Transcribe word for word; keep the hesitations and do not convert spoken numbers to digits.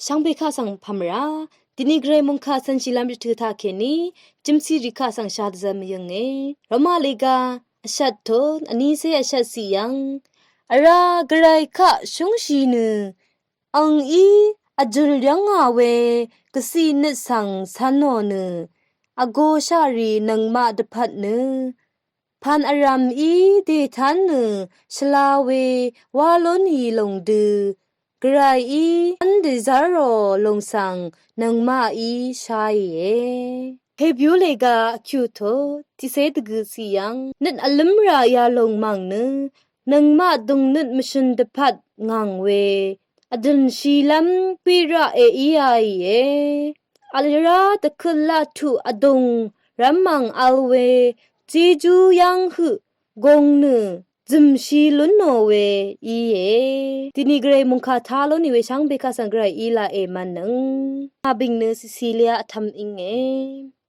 Shvngbe kaq svng pvmra, dini gvray mungkà cv̄nshìlv́m rvtø̄ taqkèní jømsì rì kaq svng shadvzv̄m yø̀nge. Roma lèga vshvt tut vnícé vshvt ciq yv́ng, vrá gvray kaq shúngshì nø angí vjø̀l yv́ngà we gvciq nøt svng cv̄nò nø, vgoshaqrì nøngmaq dvpvt nø pàn vrv̀m í dètán nø shvla we wá lónì lòng dø, gvrayí v́n dèzv́rò lòng svng nøngmaqí sháìe. Hebyú lèga vkyù tut tiqcé dvgø̀ ciq yv́ng, nøt vlǿmrà yalòng mv̀ng nø nøngmaq dùngnøt mvshø̀n dvpvt ngv̀ng we vdø̀nshìlv́m pí raq èíāìe. Vrá dvkøtlaq tuq vdùng rv́mmv̀ng vl we jejú yv́ng høq gong nø zø̀mshi lúnò we íe. Dini gvray mungkà tá lónì we shvngbe kaq svng gvrayí laq èmv̄nnøng. Abing nø Cecilia vtv̄m íe.